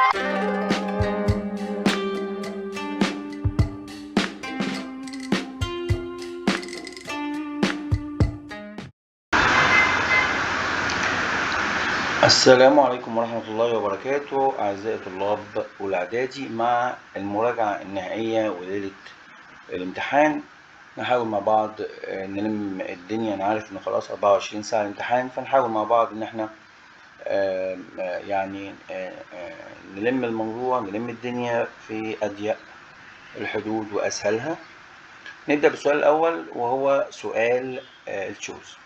السلام عليكم ورحمة الله وبركاته أعزائي طلاب أولى إعدادي، مع المراجعة النهائية وليلة الامتحان. نحاول مع بعض نلم الدنيا. أنا عارف إن خلاص 24 ساعة الامتحان، فنحاول مع بعض إن إحنا يعني نلم الموضوع، نلم الدنيا في أضيق الحدود وأسهلها. نبدأ بالسؤال الأول وهو سؤال ال choose.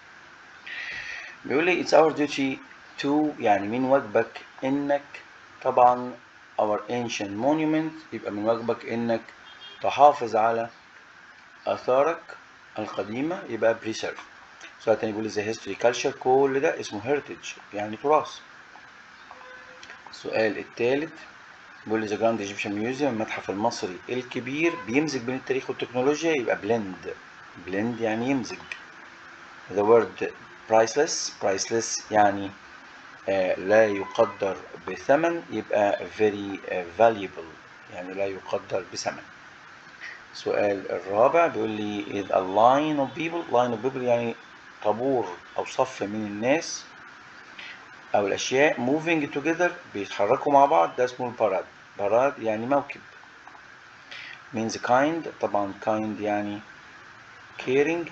بيقول لي it's our duty to، يعني من واجبك إنك، طبعا our ancient monument، يبقى من واجبك إنك تحافظ على آثارك القديمة، يبقى preserve. السؤال التاني بيقول لي the history culture، كل ده اسمه heritage يعني تراث. السؤال التالت بيقول لي the Grand Egyptian Museum، المتحف المصري الكبير، بيمزج بين التاريخ والتكنولوجيا، يبقى blend. blend يعني يمزج. the word priceless، priceless يعني لا يقدر بثمن، يبقى very valuable يعني لا يقدر بثمن. السؤال الرابع بيقول لي is a line of people، line of people يعني طابور أو صف من الناس أو الأشياء moving together، بيتحركوا مع بعض، ده اسمه ال parade. parade يعني موكب. means kind، طبعا kind يعني caring،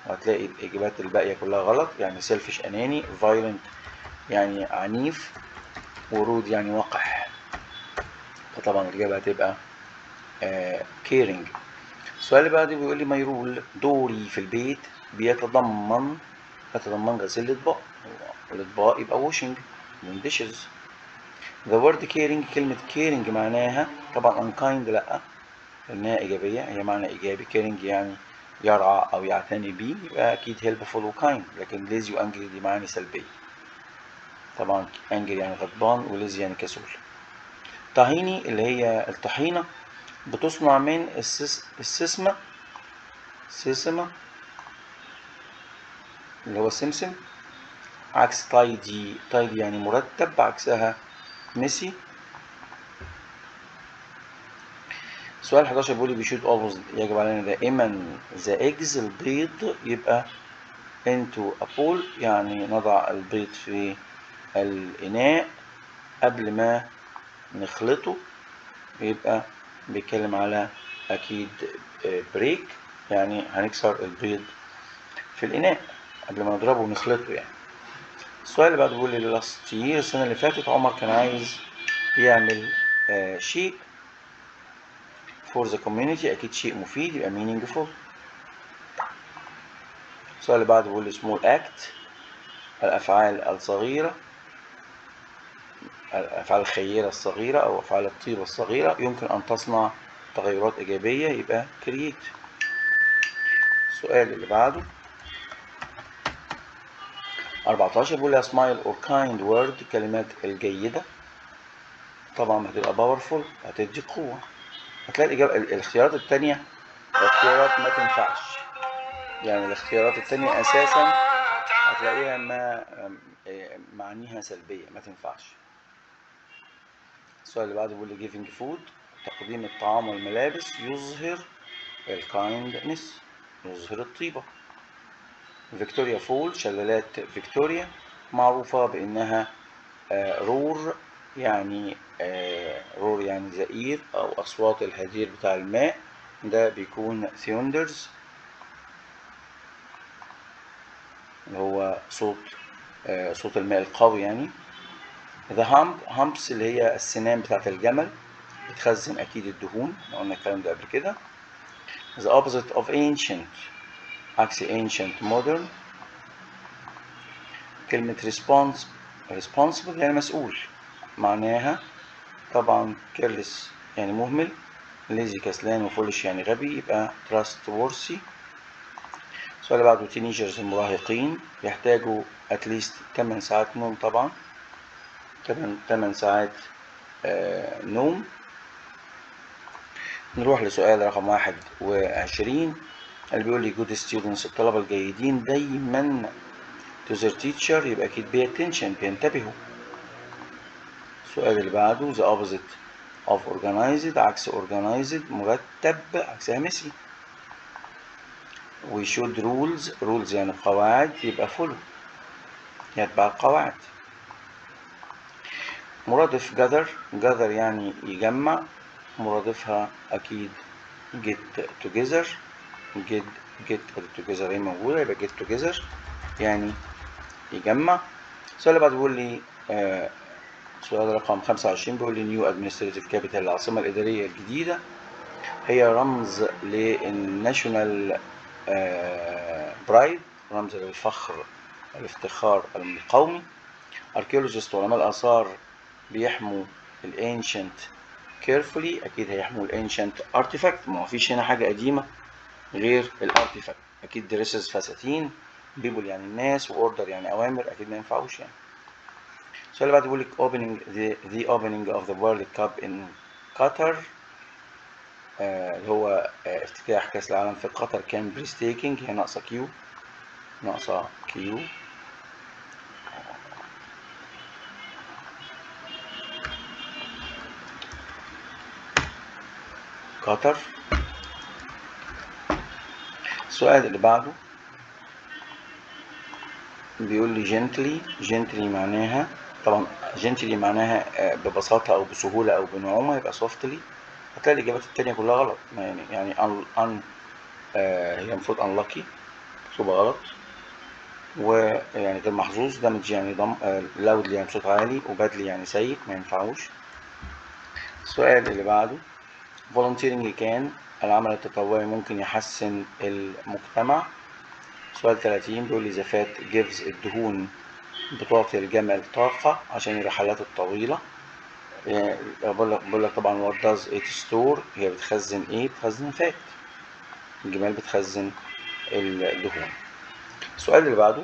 وهتلاقي الإجابات الباقية كلها غلط، يعني selfish أناني، violent يعني عنيف، و rude يعني وقح، فطبعا الإجابة هتبقى caring. السؤال اللي بعده بيقول لي my role، دوري في البيت يتضمن غسيل الأطباق، الأطباق يبقى washing من dishes. The word caring، كلمة caring معناها طبعا unkind لأ، لأنها إيجابية، هي معنى إيجابي، caring يعني يرعى أو يعتني بيه، يبقى أكيد helpful و kind، لكن lazy و angry دي معاني سلبية، طبعا angry يعني غضبان و lazy يعني كسول. طهيني اللي هي الطحينة بتصنع من السسمة، سيسمة اللي هو السمسم، عكس tidy، tidy يعني مرتب، عكسها messy. سؤال 11 بيقول لي we should always، يجب علينا دائما the eggs البيض، يبقى into a bowl يعني نضع البيض في الإناء قبل ما نخلطه، يبقى بيتكلم على أكيد break يعني هنكسر البيض في الإناء قبل ما نضربه ونخلطه يعني. السؤال اللي بعده بيقول لي last year، السنة اللي فاتت عمر كان عايز يعمل شيء for the community، أكيد شيء مفيد يبقى meaningful. السؤال اللي بعده بيقول لي small act، الأفعال الصغيرة، الأفعال الخيرة الصغيرة أو أفعال الطيبة الصغيرة يمكن أن تصنع تغيرات إيجابية، يبقى create. السؤال اللي بعده 14 بيقول لي smile or kind word، الكلمات الجيدة طبعا هتبقى powerful، هتدي قوة. هتلاقي الإجابة الاختيارات التانية اختيارات ما تنفعش، يعني الاختيارات التانية أساسا هتلاقيها ما معانيها سلبية ما تنفعش. السؤال اللي بعده بيقول لي giving food، تقديم الطعام والملابس يظهر ال kindness، يظهر الطيبة. Victoria Fall، شلالات فيكتوريا معروفة بأنها roar، يعني roar يعني زئير أو أصوات الهدير بتاع الماء، ده بيكون thunders اللي هو صوت الماء القوي يعني. The hump، humps اللي هي السنان بتاعت الجمل بتخزن أكيد الدهون، قلنا الكلام ده قبل كده. The opposite of ancient، عكس ancient modern. كلمة responsible يعني مسؤول، معناها طبعا careless يعني مهمل، lazy كسلان، و foolish يعني غبي، يبقى trustworthy. السؤال اللي بعده teenagers المراهقين يحتاجوا at least 8 ساعات نوم، طبعا 8 ساعات نوم. نروح لسؤال رقم 21 اللي بيقول لي good students، الطلبة الجيدين دايما to their teacher، يبقى أكيد pay attention بينتبهوا. السؤال اللي بعده the opposite of organized، عكس organized مرتب، عكسها messy. We should rules، rules يعني قواعد، يبقى follow يتبع القواعد. مرادف gather، gather يعني يجمع، مرادفها أكيد get together، get get together هي موجودة، يبقى get together يعني يجمع. السؤال اللي بعده بيقول لي سؤال رقم 25 بيقول لي new administrative capital، العاصمة الإدارية الجديدة هي رمز لل national pride، رمز للفخر الافتخار القومي. archaeologist علماء الآثار بيحموا ال ancient carefully، أكيد هيحموا ال ancient artifact، ما هو فيش هنا حاجة قديمة غير ال artifact. أكيد dresses فساتين، people يعني الناس، و order يعني أوامر، أكيد ما ينفعوش يعني. السؤال اللي بعده بيقول لك opening the opening of the World Cup in Qatar، اللي هو افتتاح كأس العالم في قطر كان breathtaking، هي ناقصة Q، ناقصة Q. قطر. السؤال اللي بعده بيقول لي gently، gently معناها طبعا gently معناها ببساطة أو بسهولة أو بنعومة، يبقى softly. هتلاقي الإجابات التانية كلها غلط، يعني un, un هي المفروض unlucky مكتوبة غلط، ويعني غير محظوظ، damage يعني ضم، loudly يعني بصوت عالي، و badly يعني سيء، ما ينفعوش. السؤال اللي بعده volunteering can، العمل التطوعي ممكن يحسن المجتمع. سؤال 30 بيقول لي the fat gives، الدهون بتعطي الجمل طاقة عشان الرحلات الطويلة. بقول لك طبعا what does it store، هي بتخزن ايه؟ بتخزن fat، الجمال بتخزن الدهون. السؤال اللي بعده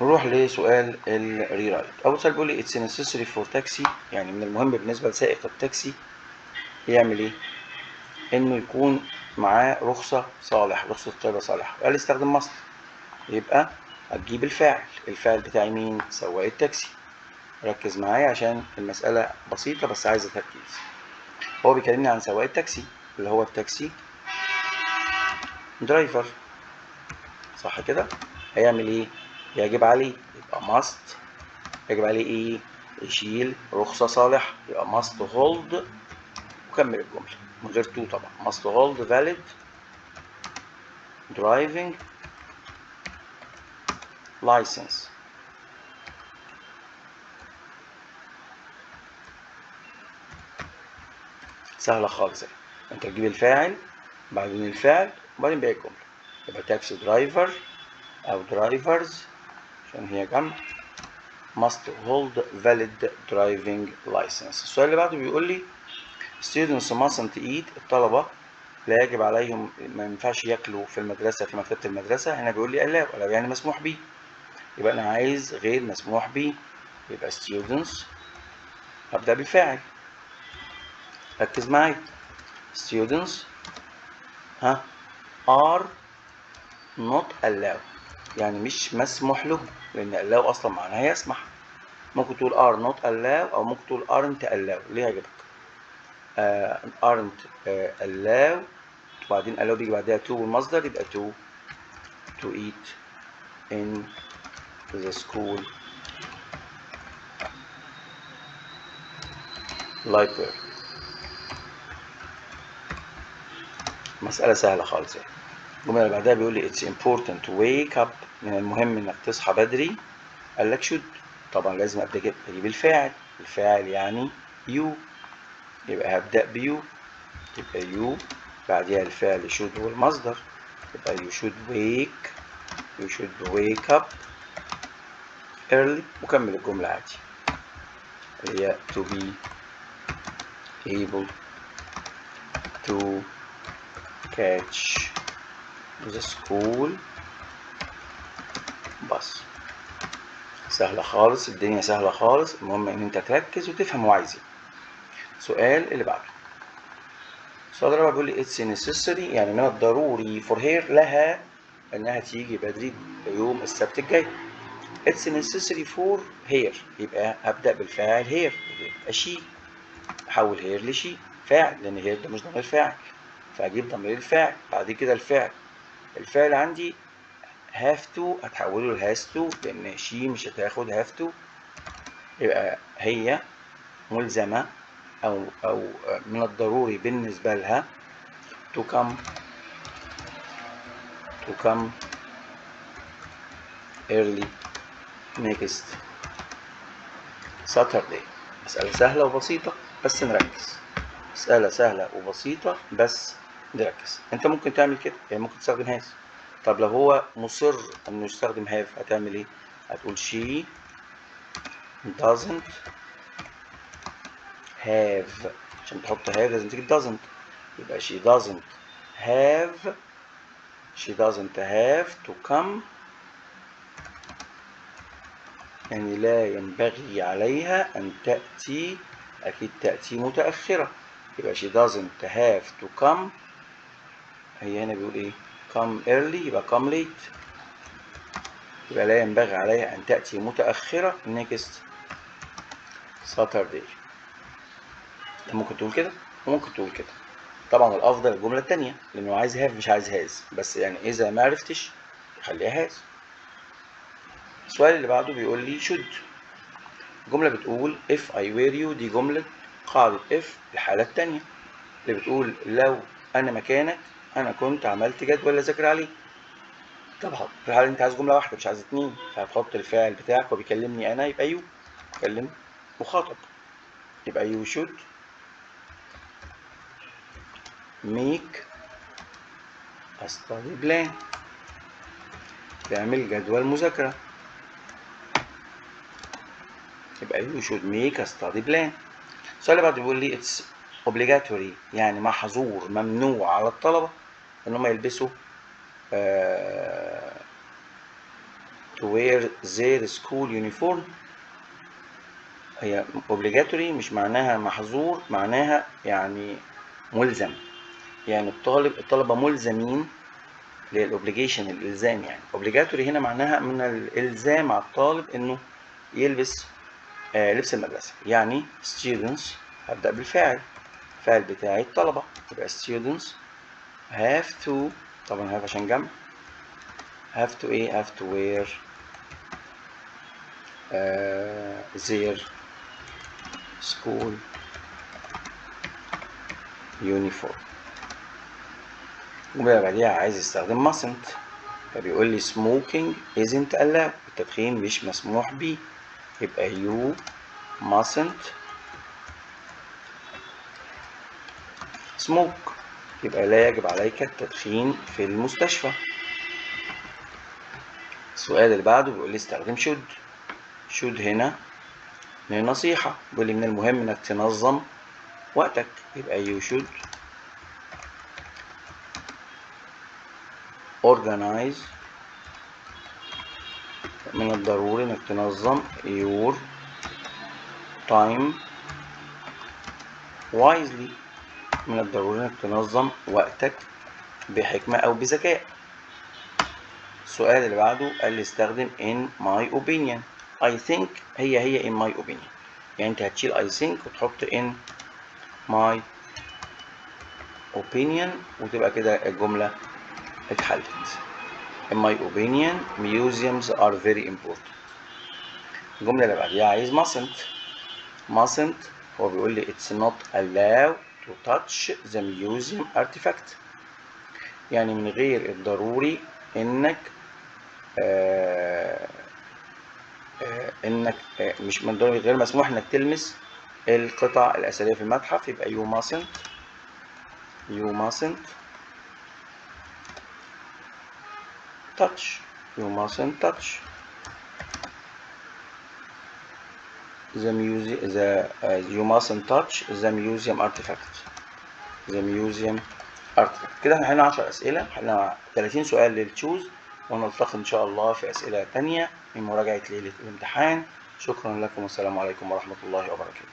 نروح لسؤال ال rewrite. أول سؤال بيقول لي it's necessary for taxi، يعني من المهم بالنسبة لسائق التاكسي يعمل إيه؟ إنه يكون معاه رخصة صالح، رخصة قيادة صالحة. قال استخدم must، يبقى هتجيب الفاعل، الفاعل بتاعي مين؟ سواق التاكسي. ركز معايا عشان المسألة بسيطة بس عايزة تركيز. هو بيكلمني عن سواق التاكسي اللي هو ال taxi driver، صح كده؟ هيعمل إيه؟ يجب عليه، يبقى must، يجب عليه إيه؟ يشيل رخصة صالحة، يبقى must hold، وكمل الجملة من غير to طبعا، must hold valid driving license. سهلة خالص يعني. انت تجيب الفاعل بعدين الفعل وبعدين باقي الجملة، يبقى taxi driver أو drivers عشان هي جمع must hold valid driving license. السؤال اللي بعده بيقول لي students mustn't eat، الطلبة لا يجب عليهم، ما ينفعش ياكلوا في المدرسة، في مكتبة المدرسة. هنا بيقول لي allow، allow يعني مسموح بيه، يبقى أنا عايز غير مسموح بيه، يبقى students هبدأ بالفاعل. ركز معايا، students ها are not allowed يعني مش مسموح لهم، لأن allow أصلا معناها يسمح. ممكن تقول are not allowed أو ممكن تقول aren't allowed، ليه يعجبك؟ Aren't allowed، وبعدين allow بيجي بعدها to والمصدر، يبقى to eat in the school library. مسألة سهلة خالص يعني. الجملة اللي بعدها بيقول لي it's important to wake up، من المهم إنك تصحى بدري. قال لك should، طبعا لازم أبدأ أجيب الفاعل، الفاعل يعني you، يبقى هبدأ ب you، يبقى you بعديها الفعل should والمصدر، يبقى you should wake up early، وكمل الجملة عادي اللي هي to be able to catch the school bus. سهلة خالص، الدنيا سهلة خالص، المهم إن أنت تركز وتفهم هو عايز إيه. السؤال اللي بعده، السؤال الرابع بيقول لي it's necessary يعني من الضروري for her، لها انها تيجي بدري يوم السبت الجاي. It's necessary for her، يبقى هبدأ بالفاعل her، يبقى she، احول her ل she فاعل، لان her ده مش ضمير فاعل، فاجيب ضمير الفاعل. بعد كده الفعل، الفعل عندي have to هتحوله ل has to، لان she مش هتاخد have to، يبقى هي ملزمة أو من الضروري بالنسبة لها to come early next Saturday. مسألة سهلة وبسيطة بس نركز، مسألة سهلة وبسيطة بس نركز. انت ممكن تعمل كده، يعني ممكن تستخدم has. طب لو هو مصر انه يستخدم have هتعمل ايه؟ هتقول she doesn't have، عشان تحط have لازم تجيب doesn't، يبقى she doesn't have to come، يعني لا ينبغي عليها أن تأتي، أكيد تأتي متأخرة، يبقى she doesn't have to come. هي هنا بيقول إيه؟ come early، يبقى come late، يبقى لا ينبغي عليها أن تأتي متأخرة next Saturday. أنت ممكن تقول كده وممكن تقول كده، طبعا الأفضل الجملة التانية لأنه عايز have مش عايز has، بس يعني إذا ما عرفتش خليها has. السؤال اللي بعده بيقول لي should، الجملة بتقول if I were you، دي جملة قاعدة if الحالة التانية اللي بتقول لو أنا مكانك أنا كنت عملت جدول أذاكر عليه. طبعا في الحالة أنت عايز جملة واحدة مش عايز اتنين، فهتحط الفاعل بتاعك وبيكلمني أنا يبقى you، بيكلم مخاطب، يبقى you should make a study plan، تعمل جدول مذاكرة، يبقى you should make a study plan. السؤال اللي بعده بيقول لي it's obligatory، يعني محظور ممنوع على الطلبة إن هم يلبسوا to wear their school uniform. هي obligatory مش معناها محظور، معناها يعني ملزم، يعني الطلبة ملزمين لل obligation الإلزام، يعني obligatory هنا معناها من الإلزام على الطالب إنه يلبس لبس المدرسة، يعني students هبدأ بالفاعل، الفاعل بتاعي الطلبة، يبقى students have to، طبعا have عشان جمع، have to ايه؟ have to wear their school uniform. الجملة اللي بعديها عايز يستخدم mustn't، فبيقول لي smoking isn't allowed، التدخين مش مسموح بيه، يبقى you mustn't smoke، يبقى لا يجب عليك التدخين في المستشفى. السؤال اللي بعده بيقول لي استخدم should. should هنا من النصيحة، بيقول لي من المهم انك تنظم وقتك، يبقى you should organize، من الضروري انك تنظم your time wisely، من الضروري انك تنظم وقتك بحكمة او بذكاء. السؤال اللي بعده قال لي استخدم in my opinion. I think هي in my opinion، يعني انت هتشيل I think وتحط in my opinion وتبقى كده الجملة اتحلت. In my opinion museums are very important. الجملة اللي بعديها عايز mustn't. mustn't هو بيقول لي it's not allowed to touch the museum artifact، يعني من غير الضروري انك انك مش من ضروري، غير مسموح انك تلمس القطع الأثرية في المتحف، يبقى you mustn't touch، you mustn't touch the museum, the you mustn't touch the museum artifact, the museum artifact. كده احنا حلينا 10 أسئلة، حلينا 30 سؤال للتشوز، ونلتقي إن شاء الله في أسئلة تانية من مراجعة ليلة الامتحان. شكرا لكم والسلام عليكم ورحمة الله وبركاته.